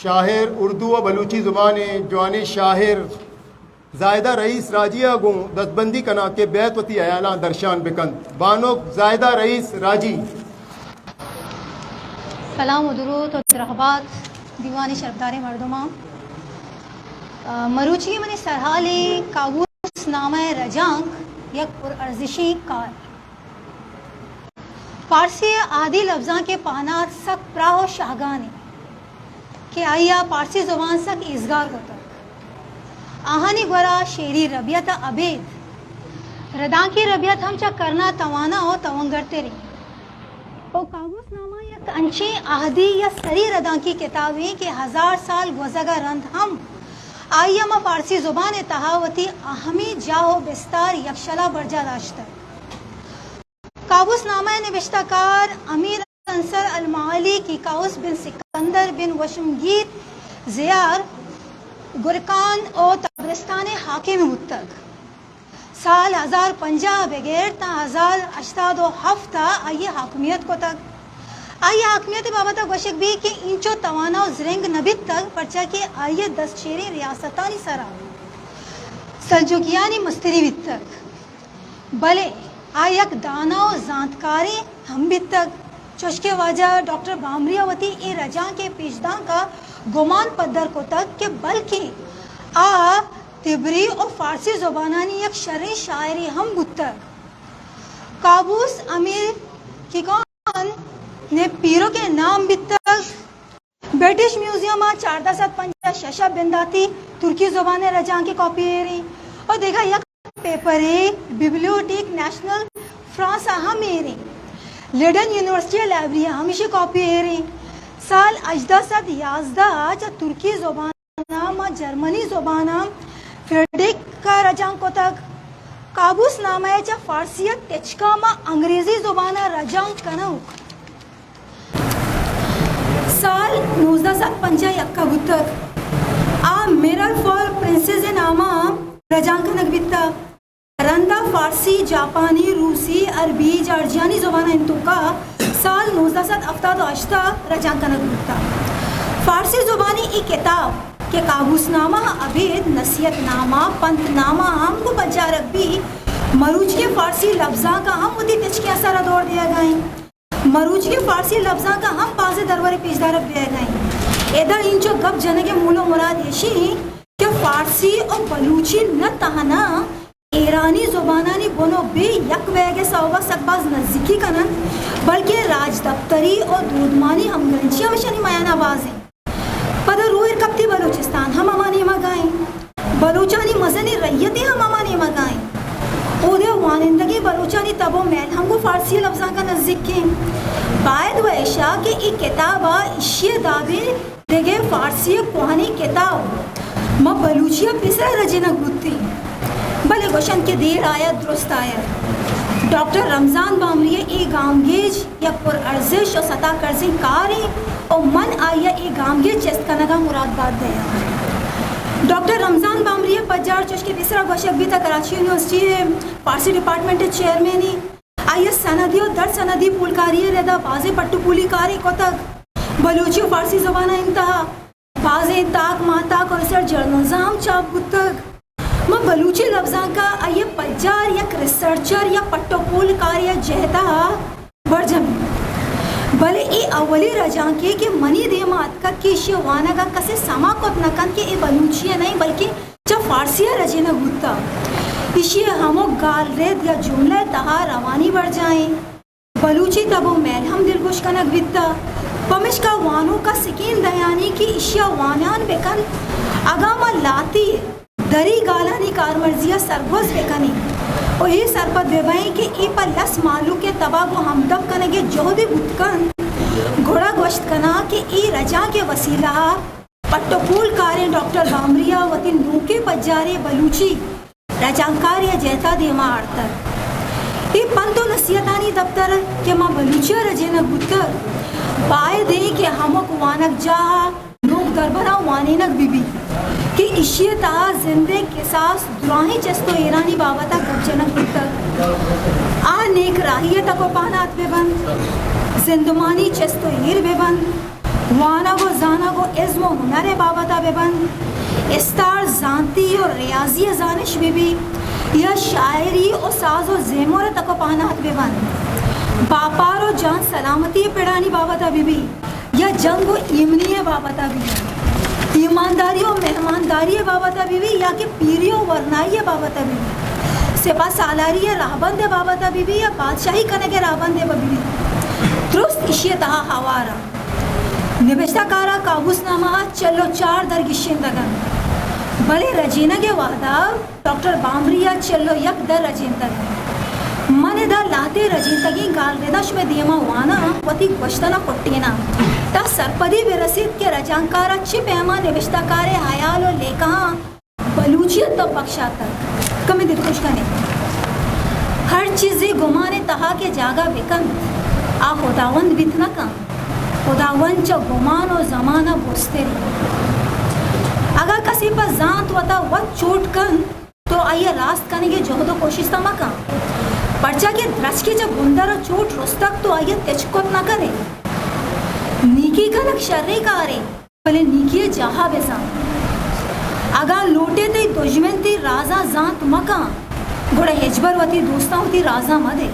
شاعر، اردو ءُ بلوچی زبان ءِ جوانیں شاعر زاہدہ رئیس راجی ءَ گوں دزبندی کناں کہ بیت وتی ہیالاں درشان بہ کنت۔ بانک زاہدہ رئیس راجی۔ سلام ءُ دروت ءُ درہبات دیوان ءِ شرپداریں مردماں۔ آ، مروچی منی سرحال ءِ کاووس نامہ ءِ رجانک یک پر ارزشیں کار۔ فارسی ءِ اہدی لبزانک ءِ پہنات سک پراہ ءُ شاہگان انت کہ آئی ءَ فارسی زبان سک ایزگار کتگ۔ آہانی گورا شعری ربیت ءَ ابید ردانکی ربیت ہم چہ کرنا توانا ءُ توانگرتر انت۔ ءُ کاووس نامہ یک انچیں اہدی یا سری ردانکی کتابے کہ ہزار سال گوزگ ءَ رند ہم آئی ءَ ماں فارسی زبان ءِ تہا وتی اہمی جاہ ءُ بستار یکشلا برجاہ داشتگ۔ کاووس نامہ ءِ نبشتہ کار امیر انصر المعالی کیکاووس بن سکندر بن وشمگیر زیار گرکان ءُ طبرستان ءِ حاکم بوتگ۔ سال ہزار پنجاہ ءَ بگر تاں ہزار ہشتاد ءُ ہفت ءَ آئی ءَ حاکمیت کتگ۔ آئی ءِ حاکمیت ءِ بابت ءَ گوشگ بیت کہ اینچو توانا ءُ زرنگ نہ بیتگ، پرچا کہ آئی ءِ دست چیریں ریاستانی سرا سلجوکیانی مستری بیتگ۔ بلے آ یک دانا ءُ زانتکارے ہم بیتگ، چوشکہ واجہ ڈاکٹر بامری ءَ وتی اے رجانک ءِ پیشدانک ءَ گمان پدر کتگ کہ بلکیں آ تبری ءُ فارسی زبانانی یک شریں شاعرے ہم بوتگ۔ کاووس امیر کیکان ءِ پیرک ءِ نام بیتگ۔ برٹش میوزیم ءَ چاردہ سد پنجاہ شش ءَ بنداتی ترکی زبان ءِ رجانک ءِ کاپی ایر انت ءُ دگہ یک پیپرے بیبلیوٹیک نیشنل فرانس ءَ ہم ایر انت۔ لیڈن یونیورسٹی ءِ لائبریری ءَ ہم ایشی ءِ کاپی ایر انت۔ سال ہژدہ سد یازدہ ءَ چہ ترکی زبان ءَ ماں جرمنی زبان ءَ فریڈرک ءَ رجانک کتگ۔ کاووس نامہ ءَ چہ فارسی ءَ تچکا ماں انگریزی زبان ءَ رجانک کنوک سال نوزدہ سد پنجاہ یک ءَ بوتگ۔ آ مرل فار پرنسز ءِ نام ءَ رجانک کنگ بیتگ۔ رندا فارسی، جاپانی، روسی، عربی، جارجیانی زبانانی توکا سال نوزدہ سد ہفتاد ءُ ہشت ءَ رجانک کنگ بوتگ۔ فارسی زبانی اے کتاب کہ کاووس نامہ ءَ ابید نصیحت نامہ، پنت نامہ ہم گوں پجارگ بیت، مروچی فارسی لبزانک ءَ ہم وتی تچکیں اثر ءَ دور دیگ ءَ انت۔ مروچی فارسی لبزانک ءَ ہم بازیں درورے پیش دارگ بیگ ءَ انت۔ ادا اینچو گپ جنگ ءِ مول ءُ مراد ایشی انت کہ فارسی ءُ بلوچی نہ تہنا ایرانی زبانانی بن ءُ بے یک بیگ ءِ سوب ءَ سک باز نزیکی کن انت، بلکیں راجدپتری ءُ دودمانی ہمگرنچی ہم اشانی میان ءَ باز انت۔ پدا روئر کپتی بلوچستان ہم ہما نیمگ ءَ انت۔ بلوچانی مزنیں رعیتے ہم ہما نیمگ ءَ انت۔ اود ءِ وانندگیں بلوچانی تب ءُ میل ہم گوں فارسی لبزانک ءَ نزیک انت۔ باید و اشاں کہ اے کتاب ءَ ایشی ءِ دابیں دگہ فارسی ءِ کوہنیں کتاب ماں بلوچی ءَ پیسرا رجینگ بوتیں۔ بلے گوشنت کہ دیر آید درست آید۔ ڈاکٹر رمضان بامری ءِ اے گامگیج یک پر ارزش ءُ ستا کرزیں کارے ءُ من آئی ءَ اے گامگیج چست کنگ ءَ مراد بات دیاں۔ ڈاکٹر رمضان بامری ءِ پجار چوش کہ پیسرا گوشگ بیتگ کراچی یونیورسٹی ءِ فارسی ڈیپارٹمنٹ ءِ چیئرمین ایں۔ آئی ءَ سندی ءُ در سندی پولکاری ءِ ردا بازیں پٹ ءُ پولی کارے کتگ۔ بلوچی ءُ فارسی زبان ءِ انتہا بازیں تاک، ماہتاک ءُ ریسرچ جرنلز ہم چاپ بوتگ۔ ماں بلوچی لبزانک ءَ آئی ءِ پجار یک ریسرچر یا پٹ ءُ پول کارے ءِ جہت ءَ برجم انت۔ بلے اے اولی رجانکے کہ منی دیم ءَ اتکگ کہ ایشی ءِ وانگ ءَ کسے سما کت نہ کنت کہ اے بلوچی ءِ نہ انت، بلکیں چہ فارسی ءَ رجینگ بوتگ۔ ایشی ءِ ہمک گالرد یا جملہ ءِ تہا روانی برجاہ انت۔ بلوچی تب ءُ میل ہم دلگوش کنگ بیتگ، پمیشکا وانوک ءَ سکین دیانی کہ ایشی ءَ وانان بہ کنت، اگاں ما لہتے دری گالانی کارمرزی ءَ سرگوز بہ کنیں ءُ اے سرپد بہ بئیں کہ اے پہ لس مہلوک ءِ تب ءَ گوں ہمدپ کنگ ءِ جہدے بوت کنت، گڑا گوشت کناں کہ اے رجانک ءِ وسیلہ ءَ پٹ ءُ پول کاریں ڈاکٹر بامری ءَ وتی نوکیں پجارے بلوچی رجانکارے ءِ جہت ءَ دیما آرتگ۔ اے پنت ءُ نصیحتانی دپتر کہ ماں بلوچی ءَ رجینگ بوتگ، باید ایں کہ ہمک وانگجاہ ءَ نوک دربراں وانینگ بہ بیت کہ ایشی ءِ تہا زند ءِ کساس دراہیں چست ءُ ایرانی بابت ءَ گپ جنگ بوتگ۔ آ نیک راہی ءِ تک ءُ پہنات بہ بنت، زندمانی چست ءُ ایر بہ بنت، وانگ ءُ زانگ ءُ ازم و ہنر ءِ بابت ءَ بہ بنت، استار زانتی و ریاضی ءِ زانش بہ بیت، یا شاعری و ساز و زیمر ءِ تک و پہنات بہ بنت، باپار و جان سلامتی ءِ پڑانی بابت ءَ بہ بیت، یا جنگ و ایمنی ءِ بابت ءَ بہ بیت، ایمانداری و مہمانداری ءِ بابت ءَ بہ بیت، یا کہ پیری و ورنائی ءِ بابت ءَ بہ بیت، سپاہ سالاری ءِ راہبند ءِ بابت ءَ بہ بیت، یا بادشاہی کنگ ءِ راہبند ءِ بہ بیت، درست ایشی ءِ تہا ہوار انت۔ نبشتہ کار ءَ کابوس نامہ ءَ چل و چار در گیشینتگ انت، بلے رجینگ ءِ وہد ءَ ڈاکٹر بامری ءَ چل و یک در رجینتگ انت۔ من ادا لہتے رجینتگیں گالرداں شمئے دیما واناں، وتی گوشتن ءَ کٹیناں، تاں سرپدی بہ رسیت کہ رجانکار ءَ چہ پیما نبشتہ کار ءِ ہیال و لیکہاں بلوچیت ءَ بکشاتگ۔ کمے دلگوش کن ات۔ ہر چیزے گمان ءِ تہا کہ جاگہ بہ کنت، آ ہداوند بیت نہ کنت۔ ہداوند چہ گمان و زمان ءَ برزتر انت۔ اگاں کسے پہ زانت وتا وت چوٹ کنت، تو آئی ءَ راست کنگ ءِ جہد و کوشست ءَ مہ کن، پرچا کہ درچکے چہ گندر ءَ چوٹ رستگ، تو آئی ءَ تچک کت نہ کن ئے۔ نیکی کنگ شریں کارے، بلے نیکی ءِ جاہ ءَ بزان۔ اگاں لوٹ ئے تئی دژمن تئی رازاں زانت مہ کن، گڑا ہچبر وتی دوستاں وتی رازاں مہ دے۔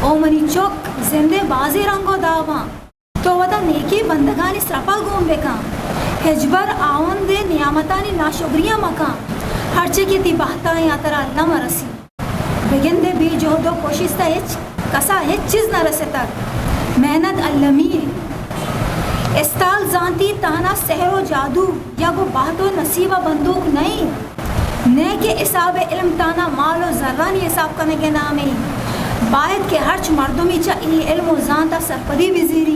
او منی چک، زند ءِ بازیں رنگ و داباں، تو وتا نیکیں بندگانی سرپا گون بکن۔ ہچبر آوند ءِ نیامتانی ناشگریاں مکن۔ ہرچے کہ تئی بہتا ایں آ ترا الم ءَ رسی۔ بگندے بے جہد و کوشست ءَ ہچ کسا ہچ چیز نہ رستگ۔ محنت المی ایں۔ استال زانتی تہنا سحر و جادو یا گوں بہت و نصیب ءَ بندوک نہ ایں۔ نئے کہ حساب علم تہنا مال و زرانی حساب کنگ ءِ نام ایں۔ باید کہ ہرچ مردمے چہ اے علم و زانت ءَ سرپدی بزیری،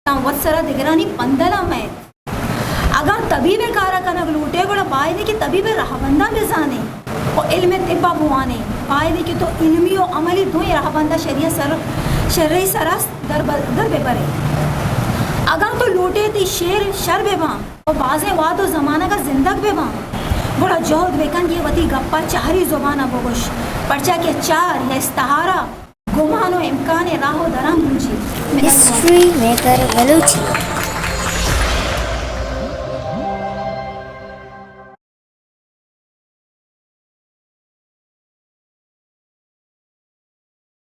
تاں وت سرا دگرانی پندل ءَ مئیت۔ اگاں طبیب ءِ کار ءَ کنگ لوٹ ئے، گڑا باید ایں کہ طبیب ءِ رہبنداں بزان ئے و علم طب ءَ بوان ئے۔ باید ایں کہ تو علمی و عملی دوئیں رہبند ءَ شری ءَ سر، شری ءِ سرا در ب-، در بہ بر ئے۔ اگاں تو لوٹ ئے تئی شعر شر بہ باں، و بازیں وہد و زمانگ ءَ زندگ بہ باں، گڑا جہد بہ کن کہ وتی گپ ءَ چاری زبان ءَ بگوش، پرچا کہ چار یا استہارہ گمان و امکان ءِ راہ و دراں بوجیت۔ History maker Balochi.